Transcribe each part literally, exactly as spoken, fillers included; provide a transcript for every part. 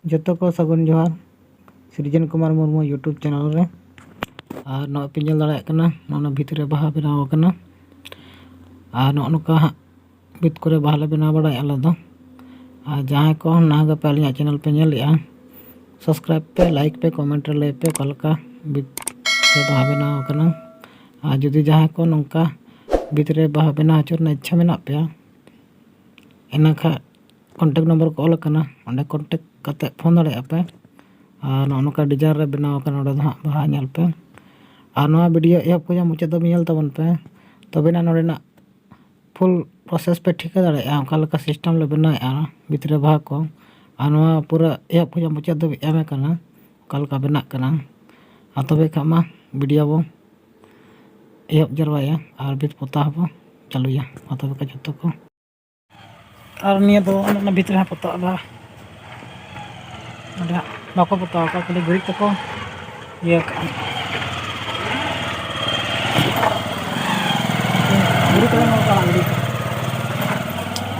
ᱡᱚᱛᱚ ᱠᱚ ᱥᱟᱹᱜᱩᱱ ᱡᱚᱦᱟᱨ ᱥᱤᱨᱡᱚᱱ ᱠᱩᱢᱟᱨ ᱢᱩᱨᱢᱩ YouTube ᱪᱮᱱᱮᱞ ᱨᱮ᱾ ᱟᱨ ᱱᱚᱣᱟ ᱯᱮ ᱧᱮᱞ ᱫᱟᱲᱮᱭᱟᱜ ᱠᱟᱱᱟ, ᱱᱚᱜᱼᱚ ᱱᱚᱣᱟ ᱵᱷᱤᱛ ᱨᱮ ᱵᱟᱦᱟ ᱵᱮᱱᱟᱣ ᱟᱠᱟᱱᱟ᱾ ᱟᱨ ᱱᱚᱜᱼᱚ ᱱᱚᱝᱠᱟ ᱦᱟᱸᱜ ᱵᱷᱤᱛ ᱠᱚᱨᱮ ᱵᱟᱦᱟ ᱞᱮ ᱵᱮᱱᱟᱣ ᱵᱟᱲᱟᱭᱟ ᱟᱞᱮ ᱫᱚ᱾ ᱟᱨ ᱡᱟᱦᱟᱸᱭ ᱠᱚ ᱱᱟᱣᱟ ᱜᱮᱯᱮ ᱟᱹᱞᱤᱧᱟᱜ ᱪᱮᱱᱮᱞ ᱯᱮ ᱧᱮᱞᱮᱫᱼᱟ, subscribe ᱯᱮ, like ᱯᱮ, comment ᱨᱮ ᱞᱟᱹᱭ ᱯᱮ ᱚᱠᱟ ᱞᱮᱠᱟ ᱵᱷᱤᱛ ᱨᱮ ᱵᱟᱦᱟ ᱵᱮᱱᱟᱣ ᱟᱠᱟᱱᱟ᱾ ᱟᱨ ᱡᱩᱫᱤ ᱡᱟᱦᱟᱸᱭ ᱠᱚ ᱱᱚᱝᱠᱟ ᱵᱷᱤᱛ ᱨᱮ ᱵᱟᱦᱟ ᱵᱮᱱᱟᱣ ᱦᱚᱪᱚ ᱨᱮᱱᱟᱜ ᱤᱪᱪᱷᱟ ᱢᱮᱱᱟᱜ ᱯᱮᱭᱟ, ᱤᱱᱟᱹ ᱠᱷᱟᱱ contact number ᱠᱚ ᱚᱞ ᱟᱠᱟᱱᱟ, ᱚᱸᱰᱮ contact ᱠᱟᱛᱮ ᱯᱷᱳᱱ ᱫᱟᱲᱮᱭᱟᱜᱼᱟ ᱯᱮ᱾ ᱟᱨ ᱱᱚᱜᱼᱚ ᱱᱚᱝᱠᱟ design ᱨᱮ ᱵᱮᱱᱟᱣ ᱟᱠᱟᱱᱟ, ᱚᱸᱰᱮ ᱫᱚ ᱦᱟᱸᱜ ᱵᱟᱦᱟ ᱧᱮᱞ ᱯᱮ᱾ ᱟᱨ ᱱᱚᱣᱟ video ᱮᱦᱚᱵ ᱠᱷᱚᱱᱟᱜ ᱢᱩᱪᱟᱹᱫ ᱫᱷᱟᱹᱵᱤᱡ ᱧᱮᱞ ᱛᱟᱵᱚᱱ ᱯᱮ, ᱛᱚᱵᱮᱱᱟ ᱱᱚᱰᱮᱱᱟᱜ full process ᱯᱮ ᱴᱷᱤᱠᱟᱹ ᱫᱟᱲᱮᱭᱟᱜᱼᱟ, ᱚᱠᱟ ᱞᱮᱠᱟ system ᱞᱮ ᱵᱮᱱᱟᱣᱮᱫᱼᱟ ᱵᱷᱤᱛ ᱨᱮ ᱵᱟᱦᱟ ᱠᱚ᱾ ᱟᱨ ᱱᱚᱣᱟ ᱯᱩᱨᱟᱹ ᱮᱦᱚᱵ ᱠᱷᱚᱱᱟᱜ ᱢᱩᱪᱟᱹᱫ ᱫᱷᱟᱹᱵᱤᱡ ᱮᱢ ᱟᱠᱟᱱᱟ, ᱚᱠᱟ ᱞᱮᱠᱟ ᱵᱮᱱᱟᱜ ᱠᱟᱱᱟ᱾ ᱟᱨ ᱛᱚᱵᱮ ᱠᱷᱟᱱ ᱢᱟ video ᱵᱚ ᱮᱦᱚᱵ ᱡᱟᱨᱣᱟᱭᱟ ᱟᱨ ᱵᱷᱤᱛ ᱯᱚᱛᱟᱣ ᱦᱚᱸᱵᱚ ᱪᱟᱹᱞᱩᱭᱟ᱾ ᱢᱟ ᱛᱚᱵᱮ ᱠᱷᱟᱱ ᱡᱚᱛᱚ ᱠᱚ᱾ ᱟᱨ ᱱᱤᱭᱟᱹ ᱫᱚ ᱚᱱᱮ ᱚᱱᱟ ᱵᱷᱤᱛ ᱨᱮ ᱦᱟᱸᱜ ᱯᱚᱛᱟᱜ ᱟᱞᱮ᱾ ᱚᱸᱰᱮ ᱦᱟᱸᱜ ᱵᱟᱠᱚ ᱯᱚᱛᱟᱣ ᱟᱠᱟᱫ, ᱠᱷᱟᱹᱞᱤ ᱜᱩᱨᱤᱡ ᱛᱮᱠᱚ ᱤᱭᱟᱹ ᱠᱟᱜᱼᱟ᱾ ᱜᱩᱨᱤᱡ ᱛᱮᱠᱚ ᱱᱚᱣᱟ ᱠᱚ ᱟᱲᱟᱜ ᱜᱤᱰᱤ ᱠᱟᱜᱼᱟ᱾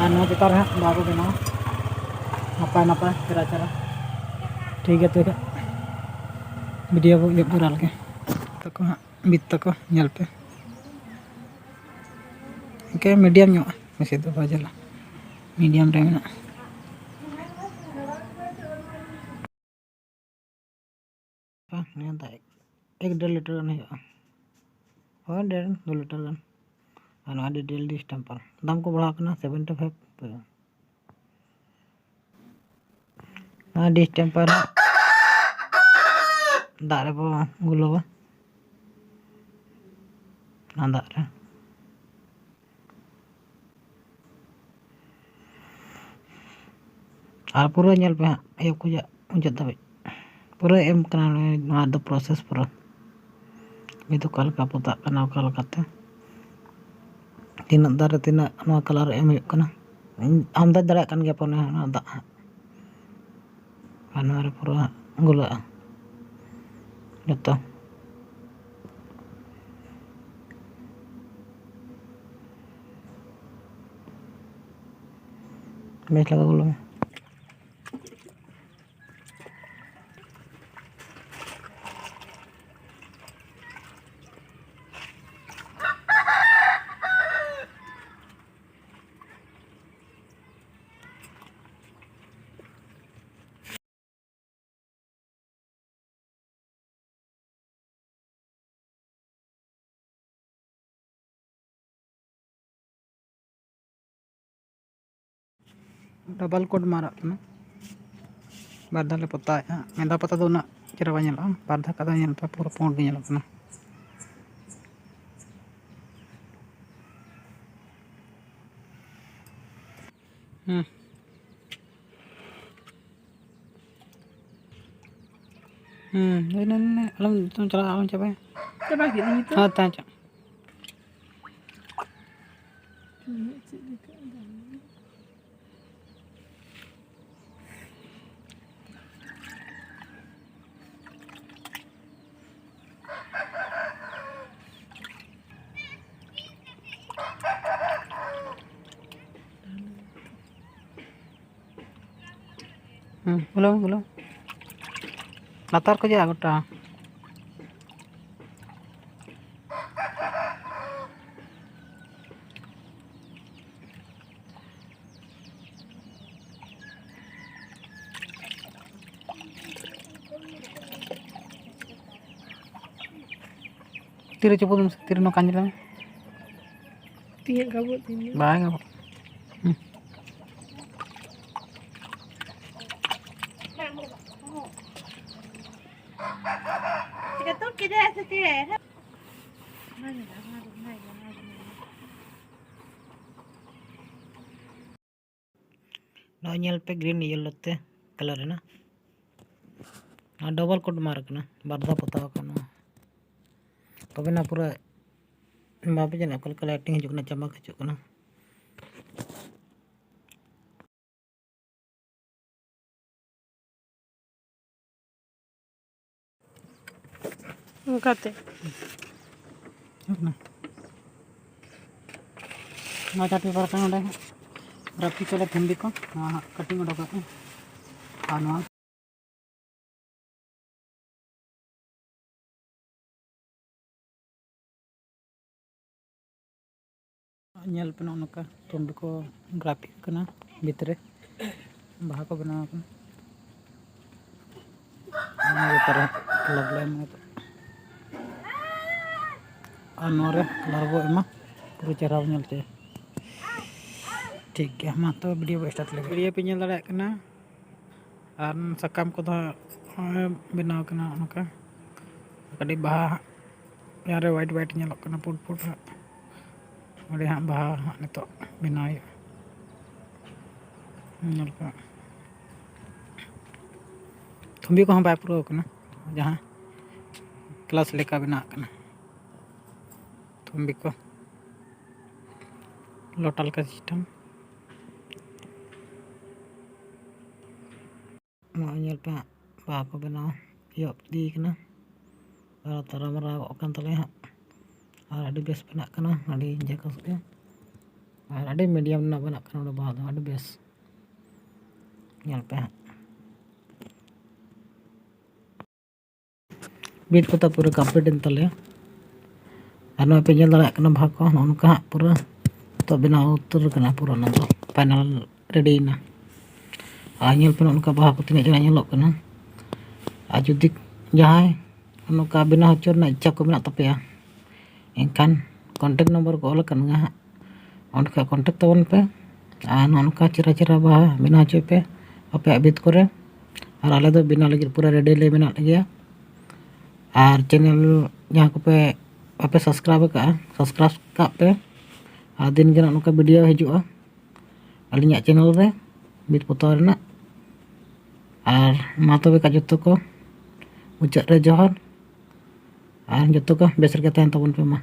ᱟᱨ ᱱᱚᱣᱟ ᱪᱮᱛᱟᱱ ᱨᱮ ᱦᱟᱸᱜ ᱵᱟᱠᱚ ᱵᱮᱱᱟᱣᱟ᱾ ᱱᱟᱯᱟᱭ ᱱᱟᱯᱟᱭ ᱪᱮᱦᱨᱟ ᱪᱮᱦᱨᱟ᱾ ᱴᱷᱤᱠ ᱜᱮᱭᱟ, ᱛᱚᱵᱮ ᱠᱷᱟᱱ video ᱵᱚ ᱤᱭᱟᱹ ᱯᱩᱨᱟᱹᱣ ᱞᱮᱜᱮ᱾ ᱛᱟᱠᱚ ᱦᱟᱸᱜ ᱵᱷᱤᱛ ᱛᱟᱠᱚ ᱧᱮᱞ ᱯᱮ᱾ ᱤᱱᱠᱟᱹ medium ᱧᱚᱜ, ᱵᱮᱥᱤ ᱫᱚ ᱵᱟᱭ ᱡᱷᱟᱹᱞᱟ, medium ᱨᱮ ᱢᱮᱱᱟᱜᱼᱟ᱾ ᱱᱤᱭᱟᱹ ᱫᱚ ᱮᱠ ᱰᱮᱲ ᱞᱤᱴᱟᱨ ᱜᱟᱱ ᱦᱩᱭᱩᱜᱼᱟ, ᱦᱳᱭ, ᱰᱮᱲ ᱫᱩ ᱞᱤᱴᱟᱨ ᱜᱟᱱ᱾ ᱟᱨ ᱱᱚᱣᱟ D T L distemper ᱫᱟᱢ ᱠᱚ ᱵᱟᱲᱦᱟᱣ ᱠᱟᱱᱟ, seventy five ᱯᱮ᱾ ᱱᱚᱣᱟ ᱰᱤᱥ ᱴᱮᱢᱯᱟᱨ ᱫᱟᱜ ᱨᱮᱵᱚ ᱜᱩᱞᱟᱹᱣᱟ, ᱚᱱᱟ ᱫᱟᱜ ᱨᱮ᱾ ᱟᱨ ᱯᱩᱨᱟᱹ ᱧᱮᱞ ᱯᱮ ᱦᱟᱸᱜ, ᱮᱦᱚᱵ ᱠᱷᱚᱱᱟᱜ ᱢᱩᱪᱟᱹᱫ ᱫᱷᱟᱹᱵᱤᱡ ᱯᱩᱨᱟᱹ ᱮᱢ ᱠᱟᱱᱟ᱾ ᱱᱚᱣᱟ ᱫᱚ process ᱯᱩᱨᱟᱹ, ᱱᱤᱛ ᱚᱠᱟ ᱞᱮᱠᱟ ᱯᱚᱛᱟᱜ ᱠᱟᱱᱟ, ᱚᱠᱟ ᱞᱮᱠᱟᱛᱮ, ᱛᱤᱱᱟᱹᱜ ᱫᱟᱨᱮ ᱛᱤᱱᱟᱹᱜ ᱱᱚᱣᱟ colour ᱮᱢ ᱦᱩᱭᱩᱜ ᱠᱟᱱᱟ᱾ ᱟᱢᱫᱟᱡᱽ ᱫᱟᱲᱮᱭᱟᱜ ᱠᱟᱱ ᱜᱮᱭᱟ ᱯᱮ ᱚᱱᱟ ᱫᱟᱜ ᱦᱟᱸᱜ᱾ ᱟᱨ ᱱᱚᱣᱟ ᱨᱮ ᱯᱩᱨᱟᱹ ᱜᱩᱞᱟᱹᱜᱼᱟ ᱡᱚᱛᱚ᱾ ᱵᱮᱥ ᱞᱮᱠᱟ ᱜᱩᱞᱟᱹ ᱢᱮ᱾ ᱰᱚᱵᱚᱞ ᱠᱳᱴ ᱢᱟᱨᱟᱜ ᱠᱟᱱᱟ᱾ ᱵᱟᱨ ᱫᱷᱟᱣ ᱞᱮ ᱯᱚᱛᱟᱣᱮᱫᱼᱟ᱾ ᱢᱤᱫ ᱫᱷᱟᱣ ᱯᱚᱛᱟᱣ ᱫᱚ ᱩᱱᱟᱹᱜ ᱪᱮᱦᱨᱟ ᱵᱟᱭ ᱧᱮᱞᱚᱜᱼᱟ, ᱵᱟᱨ ᱫᱷᱟᱣ ᱠᱟᱛᱮ ᱧᱮᱞ ᱯᱮ, ᱯᱩᱨᱟᱹ ᱯᱩᱸᱰ ᱜᱮ ᱧᱮᱞᱚᱜ ᱠᱟᱱᱟ᱾ ᱦᱩᱸ᱾ ᱦᱩᱸ, ᱦᱩᱭ ᱱᱟ, ᱱᱟ, ᱱᱟ᱾ ᱟᱞᱚᱢ, ᱱᱤᱛᱚᱝ ᱪᱟᱞᱟᱜ, ᱟᱞᱚᱢ ᱪᱟᱵᱟᱭᱟ᱾ ᱪᱟᱵᱟ ᱠᱮᱫᱟᱹᱧ ᱱᱤᱛᱚᱜ᱾ ᱦᱮᱸ, ᱛᱟ ᱪᱚ᱾ ᱪᱮᱫ ᱞᱮᱠᱟ ᱫᱟᱢ? ᱦᱩᱸ, ᱵᱚᱞᱚ, ᱵᱚᱞᱚ᱾ ᱞᱟᱛᱟᱨ ᱠᱷᱚᱡᱟᱜ ᱜᱚᱴᱟ᱾ ᱛᱤᱨᱮ ᱪᱩᱯᱩᱫ ᱢᱮᱥᱮ, ᱛᱤᱨᱮ ᱱᱚᱝᱠᱟ ᱧᱮᱞ ᱢᱮ᱾ ᱛᱤᱭᱟᱹᱜ ᱜᱟᱵᱚᱜ ᱛᱤᱧ ᱫᱚ᱾ ᱵᱟᱭ ᱜᱟᱵᱚᱜ᱾ ᱦᱩᱸ᱾ ᱪᱤᱠᱟᱹ ᱛᱩᱫ ᱠᱮᱫᱮᱭᱟ ᱥᱮ ᱪᱮᱫ? ᱱᱚᱜᱼᱚᱭ ᱧᱮᱞ ᱯᱮ, green yellow ᱛᱮ colour ᱮᱱᱟ᱾ ᱟᱨ double coat ᱢᱟᱨ ᱠᱟᱱᱟ, ᱵᱟᱨ ᱫᱷᱟᱣ ᱯᱚᱛᱟᱣ ᱠᱟᱱᱟ᱾ ᱛᱚᱵᱮ ᱱᱟ ᱯᱩᱨᱟᱹ ᱵᱟᱯᱮ ᱧᱮᱞᱟ ᱚᱠᱟ ᱞᱮᱠᱟ lighting ᱦᱤᱡᱩᱜ ᱠᱟᱱᱟ, ᱪᱟᱢᱟᱠ ᱦᱤᱡᱩᱜ ᱠᱟᱱᱟ᱾ ᱚᱱᱠᱟᱛᱮ᱾ ᱱᱚᱣᱟ chart paper ᱠᱟᱱᱟ, ᱱᱚᱰᱮ graphic ᱠᱚᱞᱮ ᱛᱷᱩᱢᱵᱤ ᱠᱚ, ᱱᱚᱣᱟ ᱦᱟᱸᱜ cutting ᱚᱰᱚᱠ ᱠᱟᱛᱮ, ᱟᱨ ᱱᱚᱣᱟ ᱧᱮᱞ ᱯᱮ, ᱱᱚᱜᱼᱚ ᱱᱚᱝᱠᱟ ᱛᱩᱢᱵᱤ ᱠᱚ graphic ᱠᱟᱱᱟ, ᱵᱷᱤᱛᱨᱮ ᱵᱟᱦᱟ ᱠᱚ ᱵᱮᱱᱟᱣ ᱠᱟᱱᱟ᱾ ᱱᱚᱣᱟ ᱵᱷᱤᱛᱨᱮ colour ᱞᱮ ᱮᱢ ᱠᱟᱫᱟ᱾ ᱟᱨ ᱱᱚᱣᱟ ᱨᱮ colour ᱵᱚ ᱮᱢᱟ, ᱯᱩᱨᱟᱹ ᱪᱮᱦᱨᱟ ᱵᱚ ᱧᱮᱞ ᱦᱚᱪᱚᱭᱟ᱾ ᱴᱷᱤᱠ ᱜᱮᱭᱟ, ᱢᱟ ᱛᱚᱵᱮ ᱵᱷᱤᱰᱤᱭᱳ ᱵᱚ ᱥᱴᱟᱨᱴ ᱞᱮᱜᱮ᱾ ᱵᱷᱤᱰᱤᱭᱳ ᱯᱮ ᱧᱮᱞ ᱫᱟᱲᱮᱭᱟᱜ ᱠᱟᱱᱟ, ᱟᱨ ᱥᱟᱠᱟᱢ ᱠᱚᱫᱚ ᱦᱟᱸᱜ ᱱᱚᱜᱼᱚᱭ ᱵᱮᱱᱟᱣ ᱠᱟᱱᱟ ᱱᱚᱜᱼᱚ ᱱᱚᱝᱠᱟ, ᱠᱟᱹᱴᱤᱡ ᱵᱟᱦᱟ ᱦᱟᱸᱜ ᱡᱟᱦᱟᱸ ᱨᱮ ᱣᱟᱭᱤᱴ ᱣᱟᱭᱤᱴ ᱧᱮᱞᱚᱜ ᱠᱟᱱᱟ, ᱯᱩᱸᱰ ᱯᱩᱸᱰ ᱦᱟᱸᱜ, ᱚᱸᱰᱮ ᱦᱟᱸᱜ ᱵᱟᱦᱟ ᱦᱟᱸᱜ ᱱᱤᱛᱚᱜ ᱵᱮᱱᱟᱣ ᱦᱩᱭᱩᱜᱼᱟ᱾ ᱧᱮᱞ ᱯᱮ, ᱛᱷᱩᱢᱵᱤ ᱠᱚᱦᱚᱸ ᱵᱟᱭ ᱯᱩᱨᱟᱹᱣ ᱠᱟᱱᱟ, ᱡᱟᱦᱟᱸ ᱠᱞᱟᱥ ᱞᱮᱠᱟ ᱵᱮᱱᱟᱜ ᱠᱟᱱᱟ ᱛᱷᱩᱢᱵᱤ ᱠᱚ, ᱞᱚᱴᱟ ᱞᱮᱠᱟ ᱥᱤᱥᱴᱮᱢ᱾ ᱱᱚᱜᱼᱚᱭ ᱧᱮᱞ ᱯᱮ ᱦᱟᱸᱜ, ᱵᱟᱦᱟ ᱠᱚ ᱵᱮᱱᱟᱣ ᱮᱦᱚᱵ ᱤᱫᱤᱭ ᱠᱟᱱᱟ᱾ ᱟᱨ ᱛᱟᱨᱟ ᱢᱟᱨᱟᱣᱚᱜ ᱠᱟᱱ ᱛᱟᱞᱮᱭᱟ ᱦᱟᱸᱜ᱾ ᱟᱨ ᱟᱹᱰᱤ ᱵᱮᱥ ᱵᱮᱱᱟᱜ ᱠᱟᱱᱟ, ᱟᱹᱰᱤ ᱡᱟᱠᱟᱥ ᱜᱮ᱾ ᱟᱨ ᱟᱹᱰᱤ ᱢᱤᱰᱤᱭᱟᱢ ᱨᱮᱱᱟᱜ ᱵᱮᱱᱟᱜ ᱠᱟᱱᱟ ᱱᱚᱰᱮ ᱵᱟᱦᱟ ᱫᱚ, ᱟᱹᱰᱤ ᱵᱮᱥ᱾ ᱧᱮᱞ ᱯᱮ ᱦᱟᱸᱜ᱾ ᱵᱷᱤᱛ ᱠᱚᱛᱟ ᱯᱩᱨᱟᱹ ᱠᱚᱢᱯᱞᱤᱴ ᱮᱱ ᱛᱟᱞᱮᱭᱟ᱾ ᱟᱨ ᱱᱚᱜᱼᱚᱭ ᱯᱮ ᱧᱮᱞ ᱫᱟᱲᱮᱭᱟᱜ ᱠᱟᱱᱟ ᱵᱟᱦᱟ ᱠᱚ, ᱱᱚᱜᱼᱚ ᱱᱚᱝᱠᱟ ᱦᱟᱸᱜ ᱯᱩᱨᱟᱹ ᱱᱤᱛᱚᱜ ᱵᱮᱱᱟᱣ ᱩᱛᱟᱹᱨ ᱠᱟᱱᱟ ᱯᱩᱨᱟᱹ, ᱚᱱᱟ ᱫᱚ ᱯᱷᱟᱭᱱᱟᱞ ᱨᱮᱰᱤᱭᱮᱱᱟ᱾ ᱟᱨ ᱧᱮᱞ ᱯᱮ ᱱᱚᱜᱼᱚ ᱱᱚᱝᱠᱟ ᱵᱟᱦᱟ ᱠᱚ ᱛᱤᱱᱟᱹᱜ ᱪᱮᱦᱨᱟ ᱧᱮᱞᱚᱜ ᱠᱟᱱᱟ᱾ ᱟᱨ ᱡᱩᱫᱤ ᱡᱟᱦᱟᱸᱭ ᱱᱚᱝᱠᱟ ᱵᱮᱱᱟᱣ ᱦᱚᱪᱚ ᱨᱮᱱᱟᱜ ᱤᱪᱪᱷᱟ ᱠᱚ ᱢᱮᱱᱟᱜ ᱛᱟᱯᱮᱭᱟ, ᱮᱱᱠᱷᱟᱱ ᱠᱚᱱᱴᱮᱠᱴ ᱱᱚᱢᱵᱚᱨ ᱠᱚ ᱚᱞ ᱟᱠᱟᱱ ᱜᱮᱭᱟ ᱦᱟᱸᱜ, ᱚᱸᱰᱮ ᱠᱷᱚᱱ ᱠᱚᱱᱴᱮᱠᱴ ᱛᱟᱵᱚᱱ ᱯᱮ᱾ ᱟᱨ ᱱᱚᱜᱼᱚ ᱱᱚᱝᱠᱟ ᱪᱮᱦᱨᱟ ᱪᱮᱦᱨᱟ ᱵᱟᱦᱟ ᱵᱮᱱᱟᱣ ᱦᱚᱪᱚᱭ ᱯᱮ ᱟᱯᱮᱭᱟᱜ ᱵᱷᱤᱛ ᱠᱚᱨᱮ᱾ ᱟᱨ ᱟᱞᱮ ᱫᱚ ᱵᱮᱱᱟᱣ ᱞᱟᱹᱜᱤᱫ ᱯᱩᱨᱟᱹ ᱨᱮᱰᱤ ᱞᱮ ᱢᱮᱱᱟᱜ ᱞᱮᱜᱮᱭᱟ᱾ ᱟᱨ ᱪᱮᱱᱮᱞ ᱡᱟᱦᱟᱸ ᱠᱚᱯᱮ ᱵᱟᱯᱮ ᱥᱟᱵᱥᱠᱨᱟᱭᱤᱵ ᱟᱠᱟᱫᱼᱟ, ᱥᱟᱵᱥᱠᱨᱟᱭᱤᱵ ᱠᱟᱜ ᱯᱮ᱾ ᱟᱨ ᱫᱤᱱ ᱜᱮ ᱱᱚᱜᱼᱚ ᱱᱚᱝᱠᱟ ᱵᱷᱤᱰᱤᱭᱳ ᱦᱤᱡᱩᱜᱼᱟ ᱟᱹᱞᱤᱧᱟᱜ ᱪᱮᱱᱮᱞ ᱨᱮ, ᱵᱷᱤᱛ ᱯᱚᱛᱟᱣ ᱨᱮᱱᱟᱜ᱾ ᱟᱨ ᱢᱟ ᱛᱚᱵᱮ ᱠᱷᱟᱡ ᱡᱚᱛᱚ ᱠᱚ ᱢᱩᱪᱟᱹᱫ ᱨᱮ ᱡᱚᱦᱟᱨ, ᱟᱨ ᱡᱚᱛᱚ ᱠᱚ ᱵᱮᱥ ᱨᱮᱜᱮ ᱛᱟᱦᱮᱱ ᱛᱟᱵᱚᱱ ᱯᱮ ᱢᱟ᱾